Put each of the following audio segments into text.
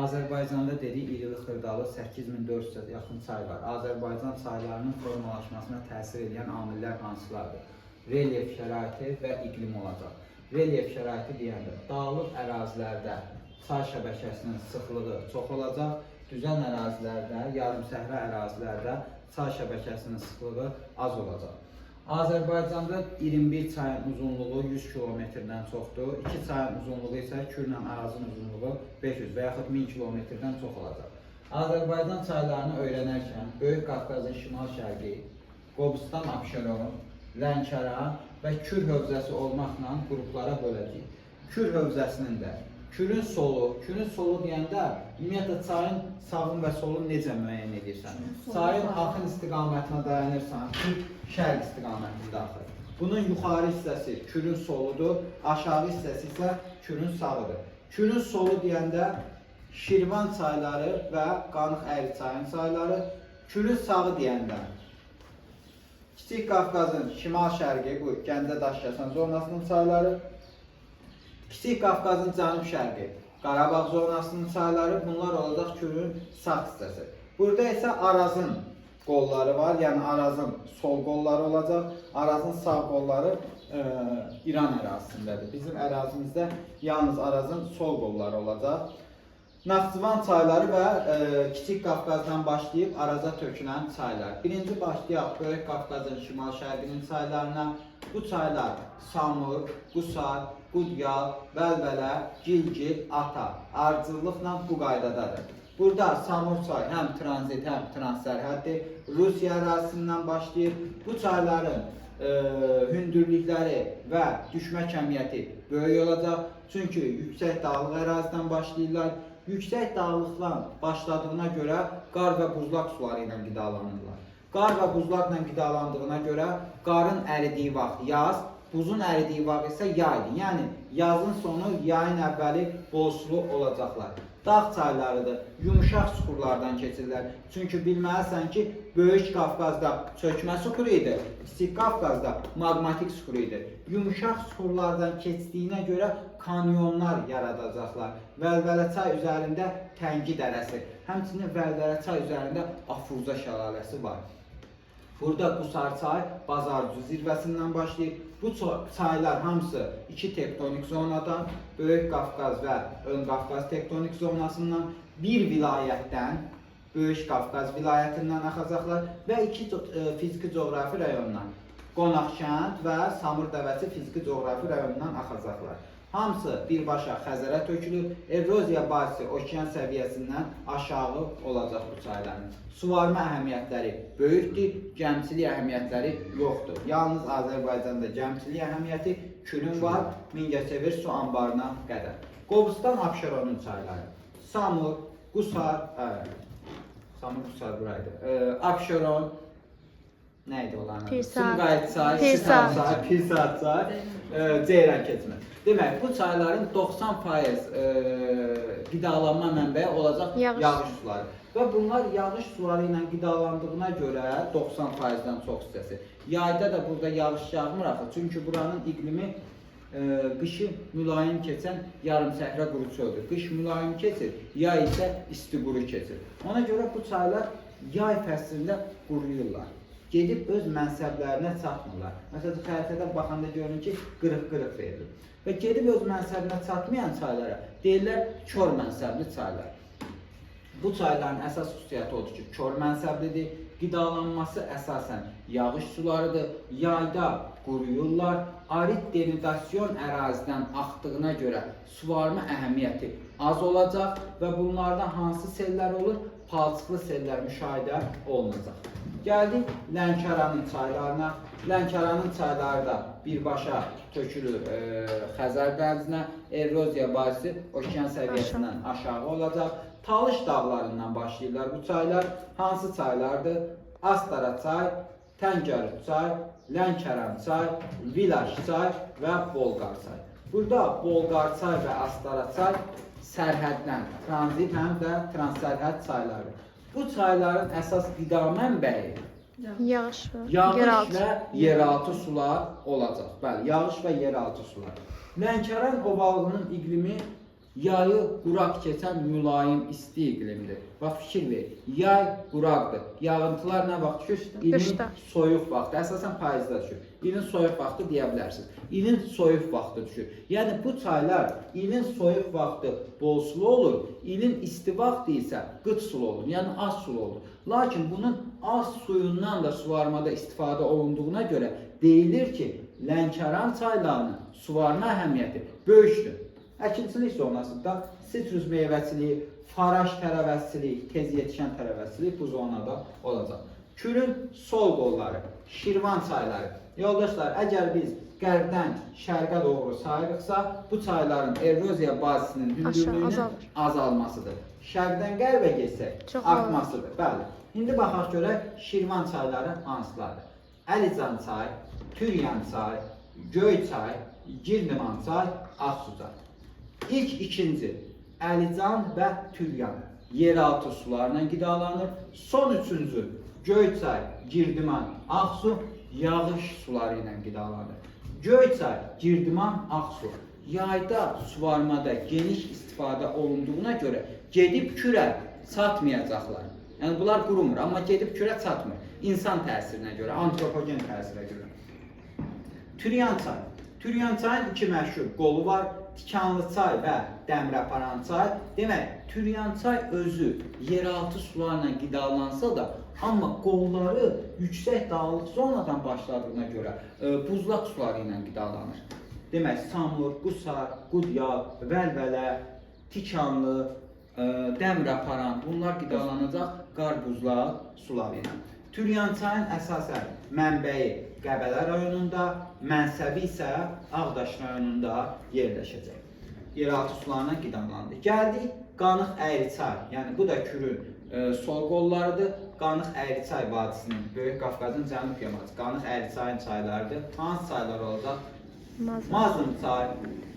Azərbaycanda dedik irili xırdalı 8400-ə yaxın çay var. Azərbaycan çaylarının formalaşmasına təsir edən amillər hansılardır? Relyef şəraiti və iqlim olacaq. Relyef şəraiti deyəndə dağlıq ərazilərdə çay şəbəkəsinin sıxlığı çox olacaq. Düzən ərazilərdə, yarımsəhra ərazilərdə çay şəbəkəsinin sıxlığı az olacaq. Azərbaycanda 21 çayın uzunluğu 100 kilometrdən çoxdur. 2 çayın uzunluğu isə Kürlə Arazın uzunluğu 500 və yaxud 1000 kilometrdən çox olacaq. Azərbaycan çaylarını öyrənərkən Böyük Qafqazın şimal-şərqi, Qobustan Abşeron, Lənkəran və Kür hövzəsi olmaqla qruplara böləcəyik. Kür hövzəsinin də Kürün solu, Kürün solu deyəndə ümumiyyətlə çayın sağın və solunu necə müəyyən edirsən? Çayın axın istiqamətinə dayanırsan, Kür şərq istiqamətində axır. Bunun yuxarı hissəsi Kürün soludur, aşağı hissəsi isə Kürün sağıdır. Kürün solu deyəndə Şirvan çayları və Qanıq Əyri çayın çayları, Kürün sağı deyəndə Kiçik Qafqazın şimal-şərqi, bu Gəncə Daşkəsən zonasının çayları, Kiçik Qafqazın cənub-şərqi, Qarabağ zonasının çayları, bunlar olacaq Kürün sağ hissəsi. Burada isə Arazın qolları var, yəni Arazın sol qolları olacaq, Arazın sağ qolları İran ərazisindədir. Bizim ərazimizdə yalnız Arazın sol qolları olacaq. Naxçıvan çayları və Kiçik Qafqazdan başlayıb Araza tökülən çaylar. Birinci başlayaq Böyük Qafqazın şimal-şərqinin çaylarına. Bu çaylar Samur, Qusar, Qudyal, Vəlvələ, Gilgil, Ata ardıcıllıqla bu qaydadadır. Burada Samur çay həm tranzit, həm transsərhəddir. Rusiya ərazisindən başlayır. Bu çayların hündürlükləri və düşmə kəmiyyəti böyük olacaq. Çünki yüksək dağlıq ərazidən başlayırlar. Yüksək dağlıqdan başladığına görə qar və buzlaq suları ilə qidalanırlar. Qar və buzlaqla qidalandığına görə qarın əridiyi vaxt yaz, buzun əridiyi vaxt isə yaydır. Yəni yazın sonu, yayın əvvəli bol sulu olacaqlar. Dağ çaylarıdır, yumşaq suxurlardan keçirlər. Çünki bilməlisən ki, Böyük Qafqazda çökmə suxuru idi, Kiçik Qafqazda maqmatik suxuru idi. Yumşaq suxurlardan keçdiyinə görə kanyonlar yaradacaqlar. Vəlvələ çay üzərində Təngi dərəsi, həmçinin Vəlvələ çay üzərində Afurza şəlaləsi var. Burada Qusar çay Bazarcı zirvəsindən başlayır. Bu çaylar hamısı iki tektonik zonadan, Böyük Qafqaz və Ön Qafqaz tektonik zonasından, bir vilayətdən, Böyük Qafqaz vilayətindən axacaqlar və iki fiziki coğrafi rayondan, Qonaqkənd və Samur Dəvəsi fiziki coğrafi rayonundan axacaqlar. Hamısı birbaşa Xəzərə tökülür. Erroziya bazisi okean səviyyəsindən aşağı olacaq bu çayların. Suvarma əhəmiyyətləri böyükdür, gəmiçilik əhəmiyyətləri yoxdur. Yalnız Azərbaycanda gəmiçilik əhəmiyyəti Kürün var, Mingəçevir su anbarına qədər. Qobustan Abşeronun çayları. Samur, Qusar, Samur Qusar buraydı. Abşeron, nə idi onların adı? Sumqayıt çay, Pirsat. Şitan çay, Pirsat çay, Ceyran keçmə. Demək, bu çayların 90% qidalanma mənbəyi olacaq yağış suları. Və bunlar yağış suları ilə qidalandığına görə 90%-dən çox hissəsi. Yayda da burada yağış yağmır axı. Çünki buranın iqlimi qışı mülayim keçən yarımsəhra quru çöldür. Qış mülayim keçir, yay isə isti quru keçir. Ona görə bu çaylar yay fəslində quruyurlar. Gedib öz mənsəblərinə çatmırlar. Məsələn, xəritədə baxanda görün ki, qırıq-qırıq verilir. Və gedib öz mənsəbinə çatmayan çaylara deyirlər kor mənsəbli çaylar. Bu çayların əsas xüsusiyyəti odur ki, kor mənsəblidir. Qidalanması əsasən yağış sularıdır. Yayda quruyurlar. Arid denudasyon ərazidən axdığına görə suvarma əhəmiyyəti az olacaq və bunlardan hansı sellər olur? Palçıqlı sellər müşahidə olunacaq. Gəldik Lənkəranın çaylarına. Lənkəranın çayları da birbaşa tökülür Xəzər dənizinə. Erroziya bazisi okean səviyyəsindən aşağı olacaq. Talış dağlarından başlayırlar bu çaylar. Hansı çaylardır? Astara çay, Təngərud çay, Lənkəran çay, Vilaş çay və Bolqar çay. Burada Bolqar çay və Astara çay sərhəddən, tranzit həm də transsərhəd çaylarıdır. Bu çayların əsas qida mənbəyi Yağış yağış və yeraltı sular olacaq. Bəli, yağış və yeraltı sular. Lənkəran ovalığının iqlimi Yayı quraq keçən mülayim isti iqlimdir. Bax fikir ver. Yay quraqdır. Yağıntılar nə vaxt düşür? İlin Qışda. soyuq vaxtı, əsasən payızda düşür. İlin soyuq vaxtı deyə bilərsiniz. İlin soyuq vaxtı düşür. Yəni bu çaylar ilin soyuq vaxtı bol sulu olur, ilin isti vaxtı isə qıt sulu olur, yəni az sulu olur. Lakin bunun az suyundan da suvarmada istifadə olunduğuna görə deyilir ki, Lənkəran çaylarının suvarma əhəmiyyəti böyükdür. Əkinçilik zonasında sitrus meyvəçiliyi, faraş tərəvəzçilik, tez yetişən tərəvəzçilik bu zonada olacaq. Kürün sol qolları, Şirvan çayları. Yoldaşlar, əgər biz qərbdən şərqə doğru sayırıqsa, bu çayların eroziya bazisinin hündürlüyünün azalmasıdır. Şərqdən qərbə getsək, artmasıdır. Bəli. İndi baxaq görək Şirvan çayları hansılardır? Əlican çay, Türyan çay, Göyçay, Girniman çay, Ağsu çay. İlk ikinci Əlican və Türyan yeraltı sularla qidalanır. Son üçüncü Göyçay, Girdiman, Ağsu yağış suları ilə qidalanır. Göyçay, Girdiman, Ağsu yayda suvarmada geniş istifadə olunduğuna görə gedib kürə çatmayacaqlar. Yəni bunlar qurumur, amma gedib kürə çatmır. İnsan təsirinə görə, antropogen təsirə görə. Türyan çay. Türyan çayın iki məşhur qolu var. Tikanlı çay və Dəmiraparan çay. Demək, Türyan çay özü yeraltı sularla qidalansa da, amma qolları yüksək dağlıq zonadan başladığına görə buzlaq suları ilə qidalanır. Demək, Samur, Qusar, Qudyal, Vəlvələ, Tikanlı, Dəmiraparan bunlar qidalanacaq qar buzlaq suları ilə. Türyan çayın əsasən mənbəyi Qəbələ rayonunda, mənsəbi isə Ağdaş rayonunda yerləşəcək. Yeraltı sularına qidalandı. Gəldik Qanıq Əyriçay, yəni bu da Kürün sol qollarıdır. Qanıq Əyriçay vadisinin, Böyük Qafqazın cənub yamacı Qanıq Əyriçayın çaylarıdır. Hansı çaylar olacaq? Mazım çay,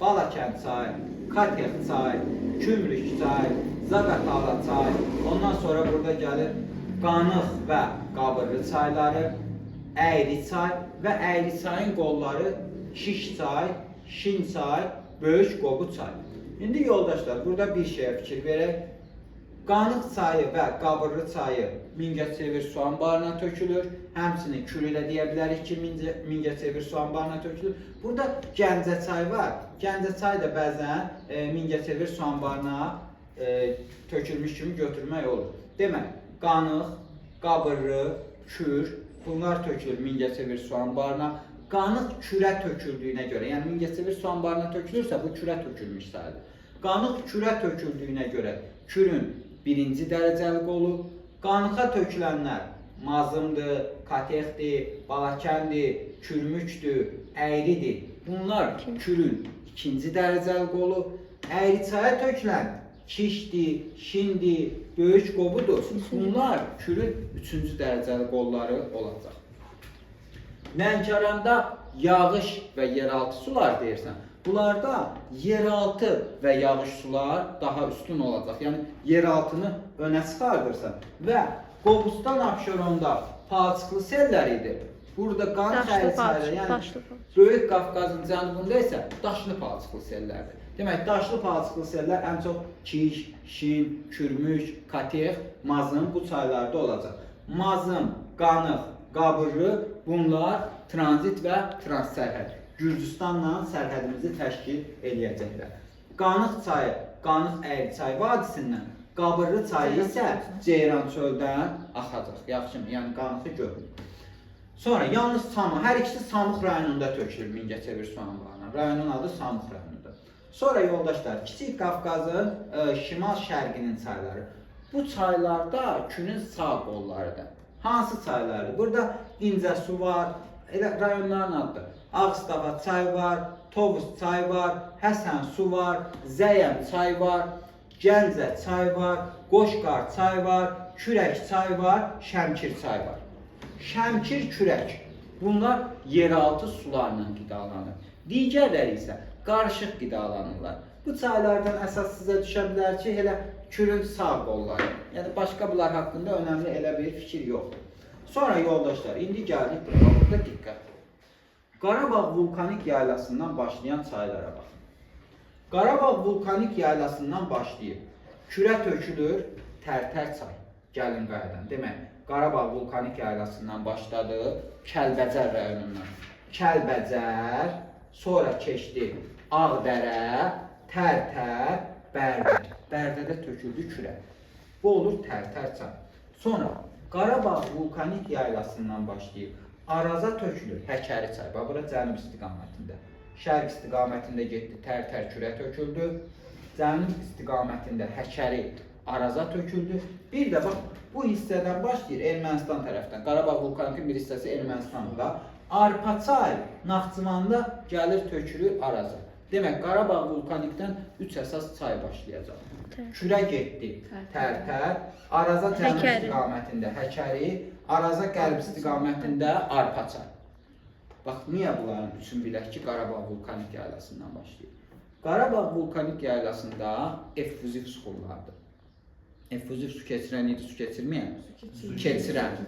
Balakənd çay, Katex çay, Kümrük çay, Zaqatala çay. Ondan sonra burada gəlir Qanıq və Qabırlı çayları, Əyriçay və Əyriçayın qolları Şiş çay, Şin çay, Böyük Qobu çay. İndi yoldaşlar, burada bir şeyə fikir verək. Qanıq çayı və Qabırlı çayı Mingəçevir su anbarına tökülür. Həmçinin Kür ilə deyə bilərik ki, Mingəçevir su anbarına tökülür. Burada Gəncə çayı var. Gəncə çayı da bəzən Mingəçevir su anbarına tökülmüş kimi götürmək olur. Demək, Qanıq, Qabırlı, Kür, bunlar tökülür Mingəçevir su anbarına. Qanıq Kürə töküldüyünə görə, yəni Mingəçevir su anbarına tökülürsə, bu Kürə tökülmüş sayılır. Qanıq Kürə töküldüyünə görə Kürün birinci dərəcəli qolu, Qanıqa tökülənlər Mazımdır, Katexdir, Balakəndir, Kürmükdür, Əyridir. Bunlar Kürün ikinci dərəcəli qolu. Əyriçaya tökülən Kişdir, Şindir, Böyük Qobudur. Bunlar Kürün üçüncü dərəcəli qolları olacaq. Lənkəranda yağış və yeraltı sular deyirsən. Bunlarda yeraltı və yağış sular daha üstün olacaq. Yəni yeraltını önə çıxardırsan və Qobustan Abşeronda palçıqlı sellər idi. Burada Qanıq Əyriçayda, yəni Böyük Qafqazın cənubunda isə daşlı palçıqlı sellərdir. Demək, daşlı palçıqlı sellər ən çox Kiş, Şin, Kürmük, Katex, Mazım bu çaylarda olacaq. Mazım, Qanıq, Qabırlı bunlar tranzit və transsərhəd. Gürcüstanla sərhədimizi təşkil eləyəcəklər. Qanıq çayı Qanıq Əyriçay vadisindən, Qabırlı çayı isə Ceyran çöldən axacaq. Yaxşımı? Yəni Qanıqı görün. Sonra yalnız Samux, hər ikisi Samux rayonunda tökülür Mingəçevir su anbarına. Rayonun adı Samux rayonudur. Sonra yoldaşlar, Kiçik Qafqazın şimal-şərqinin çayları. Bu çaylarda Kürün sağ qollarıdır. Hansı çaylardır? Burada İncəsu var, elə rayonların adıdır. Ağstafa çay var, Tovuz çay var, Həsən su var, Zəyəm çay var, Gəncə çay var, Qoşqar çay var, Kürək çay var, Şəmkir çay var. Şəmkir, Kürək. Bunlar yeraltı sularla qidalanır. Digərləri isə qarışıq qidalanırlar. Bu çaylardan əsas sizə düşə bilər ki, elə Kürün sağ qolları. Yəni başqa bunlar haqqında önəmli elə bir fikir yoxdur. Sonra yoldaşlar, indi gəldik bura. Burada diqqət. Qarabağ vulkanik yaylasından başlayan çaylara baxın. Qarabağ vulkanik yaylasından başlayıb Kürə tökülür Tərtər çay. Gəlinqayadan. Demək, Qarabağ vulkanik yaylasından başladı Kəlbəcər rayonundan. Kəlbəcər, sonra keçdi Ağdərə, Tərtər, Bərdə. Bərdədə töküldü Kürə. Bu olur Tərtər çay. Sonra Qarabağ vulkanik yaylasından başlayıb Araza tökülür Həkəri çay. Bax, bura cənub istiqamətində. Şərq istiqamətində getdi Tərtər Kürə töküldü. Cənub istiqamətində Həkəri Araza töküldü. Bir də bax bu hissədən başlayır Ermənistan tərəfdən. Qarabağ vulkanikin bir hissəsi Ermənistanda. Arpaçay Naxçıvanda gəlir tökülür Araza. Demək Qarabağ vulkanikdən 3 əsas çay başlayacaq. Kürə getdi Tərtər, Araza cənub istiqamətində Həkəri, Araza qərb istiqamətində Arpaçay. Bax, niyə bunların üçün bilək ki, Qarabağ vulkanik yaylasından başlayır. Qarabağ vulkanik yaylasında effuziv suxurlardır. Effuziv su keçirən idi, su keçirməyən? Keçirən.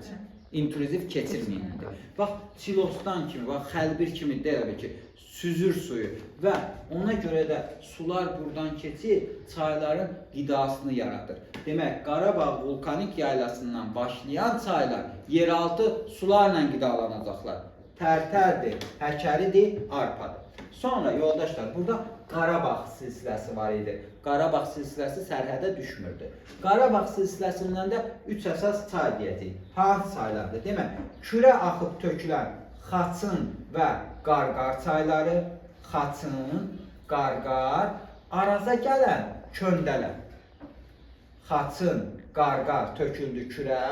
İntruziv keçirməyəndir. Bax, Çilostan kimi, bax, Xəlbir kimi də elə ki, süzür suyu və ona görə də sular buradan keçir, çayların qidasını yaradır. Demək, Qarabağ vulkanik yaylasından başlayan çaylar yeraltı sularla qidalanacaqlar. Tərtərdir, Həkəridir, Arpadır. Sonra yoldaşlar, burada Qarabağ silsiləsi var idi. Qarabağ silsiləsi sərhədə düşmürdü. Qarabağ silsiləsindən də 3 əsas çay deyəcəyik. Hansı çaylardır? Demək, Kürə axıb tökülən Xaçın və Qarqar çayları, Xaçın, Qarqar, Araza gələn Köndələn. Xaçın, Qarqar töküldü Kürə,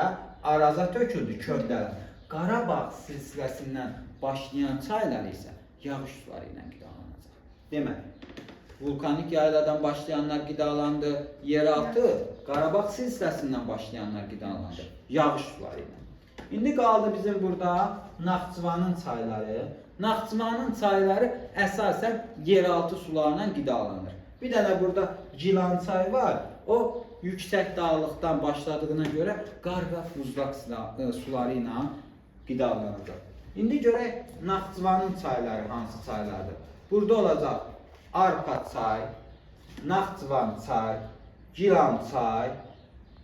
Araza töküldü Köndələn. Qarabağ silsiləsindən başlayan çaylar isə yağış suları ilə qidalanacaq. Demək, vulkanik yayladan başlayanlar qidalandı, yeraltı Qarabağ silsiləsindən başlayanlar qidalandı yağış suları ilə. İndi qaldı bizim burada Naxçıvanın çayları. Naxçıvanın çayları əsasən yeraltı sularla qidalanır. Bir dənə burada Gilan çayı var. O yüksək dağlıqdan başladığına görə qar və buzlaq suları ilə qidalanacaq. İndi görək Naxçıvanın çayları hansı çaylardır. Burada olacaq Arpa çay, Naxçıvan çay, Gilan çay,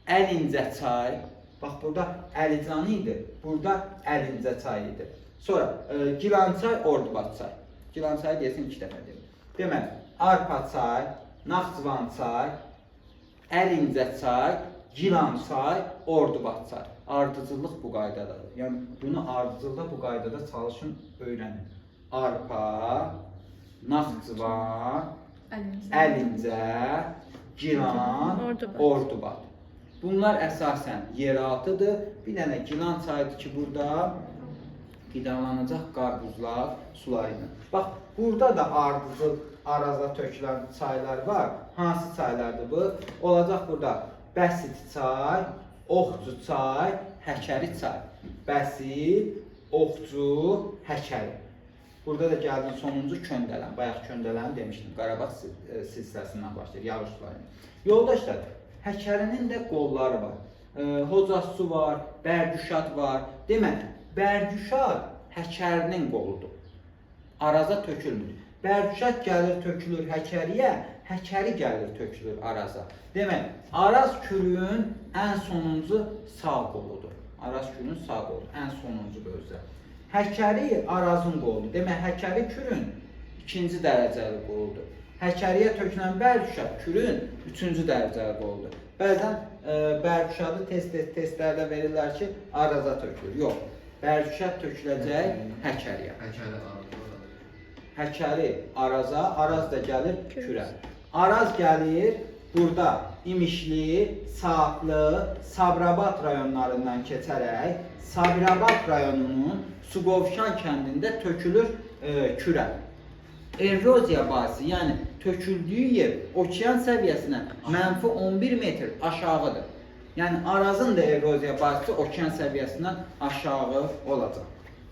Əlincə çay. Bax burada Əlican idi, burada Əlincə çay idi. Sonra Gilan çay, Ordubad çay. Gilan çayı deyəsən 2 dəfə dedim. Demək, Arpa çay, Naxçıvan çay, Əlincə çay, Gilan çay, Ordubad çay. Ardıcıllıq bu qaydadadır. Yəni bunu ardıcılda bu qaydada çalışın, öyrənin. Arpa, Naxçıvan, Əlincə, Gilan, Ordubad. Bunlar əsasən yeraltıdır. Bir dənə Gilan çayıdır ki, burada qidalanacaq qar-buzlaq suları ilə. Bax, burada da ardıcıl Araza tökülən çaylar var. Hansı çaylardır bu? Olacaq burada Bəsit çay, Oxçu çay, Həkəri çay. Bəsit, Oxçu, Həkəri. Burada da gəldin sonuncu Köndələn. Bayaq Köndələni demişdim. Qarabağ silsiləsindən başlayır, yağış suları. Yoldaşlar, Həkərinin də qolları var. Hocassu var, Bərdüşad var. Demək, Bərdüşad Həkərinin qoludur. Araza tökülmür. Bərdüşad gəlir tökülür Həkəriyə, Həkəri gəlir tökülür Araza. Demək, Araz Kürün ən sonuncu sağ qoludur. Araz Kürün sağ qoludur, ən sonuncu bölgə. Həkəri Arazın qoludur. Demək, Həkəri Kürün ikinci dərəcəli qoludur. Həkəriyə tökülən Bərdüşad Kürün üçüncü dərəcəli qoludur. Bəzən Bərdüşadı tez-tez testlərdə verirlər ki, Araza tökülür. Yox, Bərdüşad töküləcək Həkəriyə. Həkəri Araza, Araz da gəlir Kürə. Araz gəlir burada İmişli, Saatlı, Sabirabad rayonlarından keçərək Sabirabad rayonunun Suqovuşan kəndində tökülür Kürə. Eroziya bazı, yəni töküldüyü yer okean səviyyəsinə -11 metr aşağıdır. Yəni Arazın da eroziya bazı okean səviyyəsindən aşağı olacaq.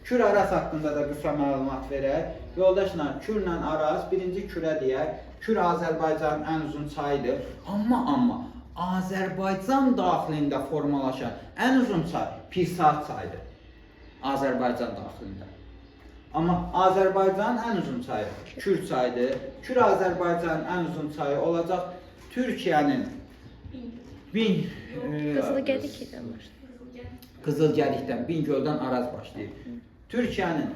Kür Araz haqqında da qısa məlumat verək. Yoldaşlar, Kürlə Araz, birinci Kürə deyək. Kür Azərbaycanın ən uzun çayıdır. Amma Azərbaycan daxilində formalaşan ən uzun çay Pirsat çayıdır. Azərbaycan daxilində. Amma Azərbaycanın ən uzun çayı Kür çayıdır. Kür Azərbaycanın ən uzun çayı olacaq. Türkiyənin Qızılgədikdən başlayır. Qızılgədikdən, Bingöldən Araz başlayır. Türkiyənin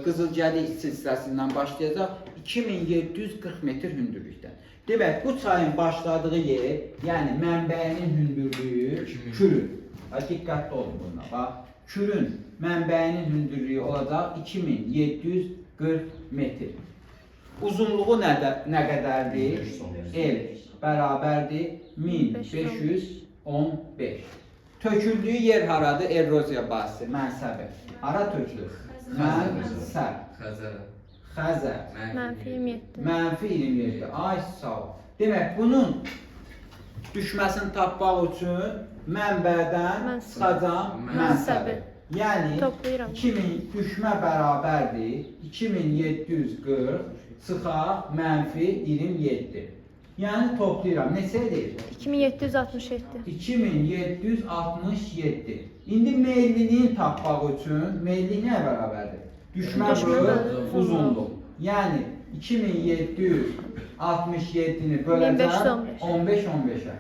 Qızılgədik silsiləsindən başlayacaq 2740 metr hündürlükdən. Demək, bu çayın başladığı yer, yəni mənbəyinin hündürlüyü Kürün. Bax, diqqətli olun bununla. Bax, Kürün mənbəyinin hündürlüyü olacaq 2740 metr. Uzunluğu nə qədərdir? L bərabərdir 1515. Töküldüyü yer haradır? Eroziya basisi, mənsəbi. Hara tökülür? Mənsəb. Xəzər. Xəzər. Mənfi 27. Mənfi 27. Ay sağ ol. Demək, bunun düşməsini tapmaq üçün mənbədən çıxacam mənsəbi. Yəni Toplayıram. 2000 düşmə bərabərdir 2740 çıxaq mənfi 27. Yəni toplayıram. Neçə edir? 2767. 2767. İndi meylliliyin tapmaq üçün meyillik nəyə bərabərdir? Düşmə Düşmə böl bölü uzunluq. Yəni 2767-ni böləcəm 15 15-ə.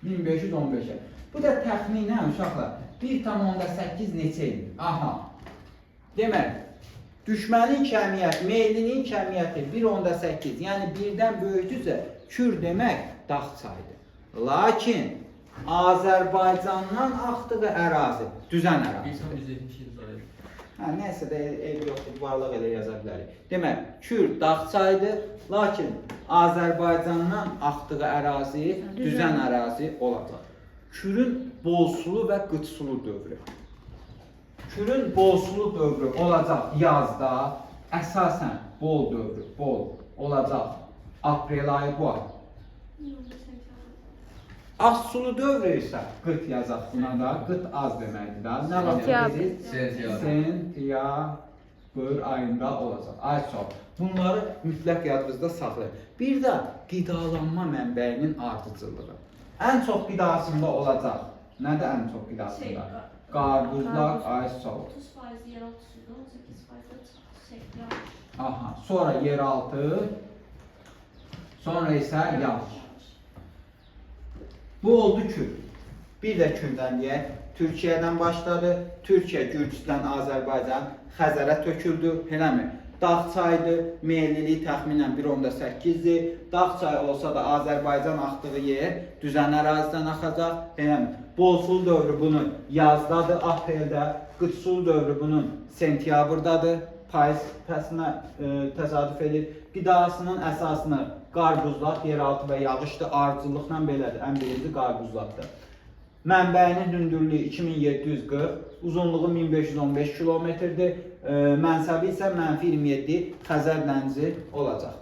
1515-ə. Bu da təxminən uşaqlar 1,8 neçə edir? Aha. Demək, düşmənin kəmiyyəti, meylliliyin kəmiyyəti 1,8, yəni 1-dən böyükdürsə, Kür demək dağ çayıdır. Lakin Azərbaycandan axdığı ərazi düzən ərazidir. 1,77 zayı. Hə, nəsə də eybi yoxdur, varlıq elə yaza bilərik. Demək, Kür dağ çayıdır, lakin Azərbaycandan axdığı ərazi düzən ərazi olacaq. Kürün bolsulu və qıtsulu dövrü. Kürün bolsulu dövrü olacaq yazda, əsasən bol dövrü, bol olacaq aprel ayı bu ay. Az sulu dövrü isə qıt yazaq buna da, qıt az deməkdir da. Nə vaxt Sentyabr. edirik? Sentyabr ayında olacaq. Ay sağ ol. Bunları mütləq yadınızda saxlayın. Bir də qidalanma mənbəyinin ardıcıllığı. Ən çox qidasında olacaq. Nədir ən çox qidasında? Qarpızlar, ay sağ ol. 30% yeraltı suyu, 18% yağış. Aha, sonra yeraltı, sonra isə yağış. Bu oldu Kür. Bir də Kürdən deyək. Türkiyədən başladı. Türkiyə, Gürcüstan, Azərbaycan Xəzərə töküldü, eləmi? Dağ çayıdır, meyilliliyi təxminən 1,8-dir. Dağ çayı olsa da Azərbaycan axdığı yer düzən ərazidən axacaq, eləmi? Bolsul dövrü bunun yazdadır, apreldə, qıtsul dövrü bunun sentyabrdadır, payız fəslinə təsadüf edir. Qidasının əsasını qar-buzlaq, yeraltı və yağışdır, ardıcıllıqla belədir. Ən birinci qar-buzlaqdır. Mənbəyinin hündürlüyü 2740, uzunluğu 1515 kilometrdir. Mənsəbi isə mənfi 27 Xəzər dənizi olacaq.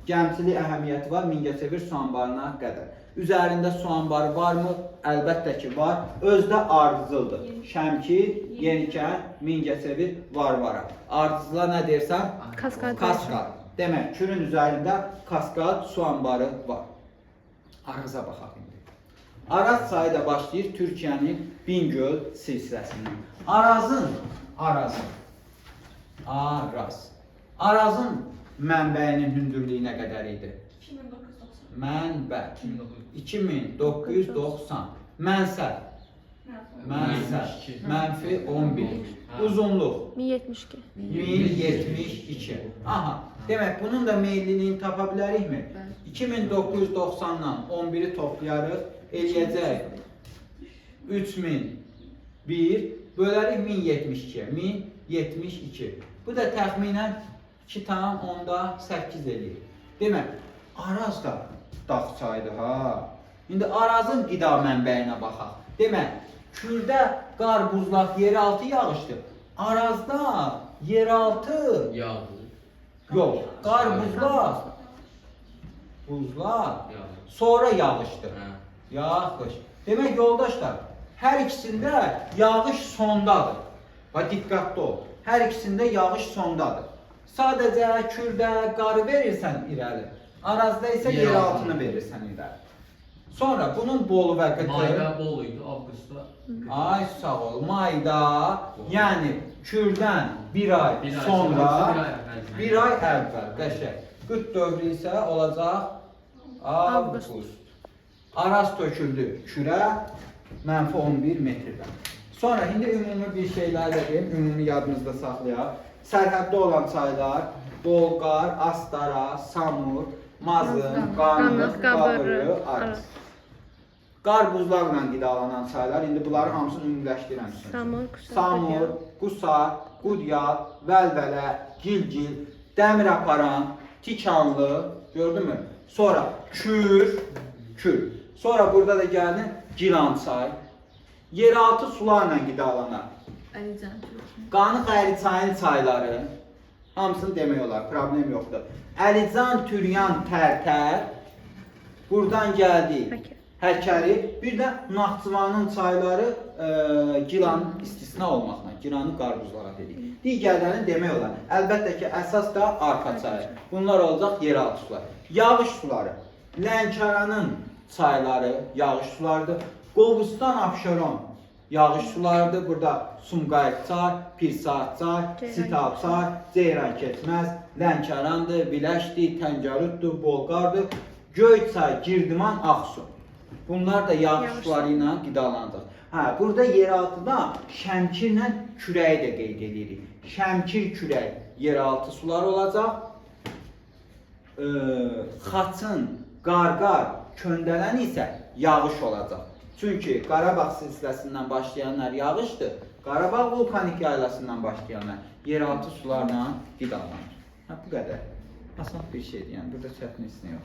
Gəmiçilik əhəmiyyəti var Mingəçevir su anbarına qədər. Üzərində su anbarı varmı? Əlbəttə ki var. Özdə ardıcıldır. Şəmkir, Yenikənd, Mingəçevir, Varvara. Ardıcıla nə deyirsən? Kaskad. Kaskad. Demək, Kürün üzərində kaskad su anbarı var. Araza baxaq indi. Araz çayı da başlayır Türkiyənin Bingöl silsiləsindən. Arazın mənbəyinin hündürlüyü nə qədər idi? 2990. Mənbə 2990. Mənsəb. Mənsəb. Mənfi 11. Uzunluq 1072. 1072. Aha. Demək, bunun da meyilliliyini tapa bilərikmi? 2990-dan 11-i toplayarıq, eləyəcək 3001 bölərik 1072-yə. 1072. Bu da təxminən 2,8 eləyir. Demək, Araz da dağ çayıdır ha. İndi Arazın qida mənbəyinə baxaq. Demək, Kürdə qar, buzlaq, yeraltı yağışdır. Arazda yeraltı Yağdı. yox, qar, buzlaq, sonra yağışdır. Hə. Yağış. Demək yoldaşlar, hər ikisində yağış sondadır. Bax diqqətli ol. Hər ikisində yağış sondadır. Sadəcə Kürdə qarı verirsən irəli. Arazda isə yeraltını verirsən irəli. Sonra bunun bolu və qıtı Mayda bol idi, avqustda. Ay sağ ol. Mayda, yəni Kürdən bir ay Bir ay sonra, sonra, bir ay əvvəl. bir ay əvvəl, qəşəng. Qıt dövrü isə olacaq avqust. Avqust. Araz töküldü Kürə -11 metrdən. Sonra indi ümumi bir şeylər də deyim, ümumi yadınızda saxlayaq. Sərhəddə olan çaylar Bolqar, Astara, Samur, Mazın, Qanıq, Qanıq, Qabırı, Qabırı, Araz. Araz. Qar buzlarla qidalanan çaylar, indi bunları hamısını ümumiləşdirirəm. sizin üçün. Samur, Qusar, Samur, Qusar, Qudyal, Vəlvələ, Gilgil, Dəmir aparan, Tikanlı, gördünmü? Sonra Kür, Kür. Sonra burada da gəldin Gilan çay. Yeraltı sularla qidalanan. Əlican. Qanıq Əliçayın çayları hamısını demək olar, problem yoxdur. Əlican, Türyan, Tərtər buradan gəldik. Həkəri. Həkəri, bir də Naxçıvanın çayları Gilan istisna olmaqla, Gilanı qarbuzlara dedik. Digərlərini demək olar. Əlbəttə ki, əsas da arpa çayı. Bunlar olacaq yeraltı sular. Yağış suları. Lənkəranın çayları yağış sularıdır. Qobustan Abşeron yağış sularıdır. Burada Sumqayıt çay, Pirsaat çay, Ceyran Sital çay, Ceyran keçməz, Lənkərandır, Biləşdir, Təngəruddur, Bolqardır, Göyçay, Girdiman, Ağsu. Bunlar da yağış Yağış suları ilə qidalanacaq. Hə, burada yeraltıda Şəmkirlə kürəyi də qeyd edirik. Şəmkir kürək yeraltı suları olacaq. Xaçın, Qarqar, Köndələn isə yağış olacaq. Çünki Qarabağ silsiləsindən başlayanlar yağışdır. Qarabağ vulkanik yaylasından başlayanlar yeraltı sularla qidalanır. Hə, bu qədər. Asan bir şeydir, yəni burada çətin heç nə yoxdur.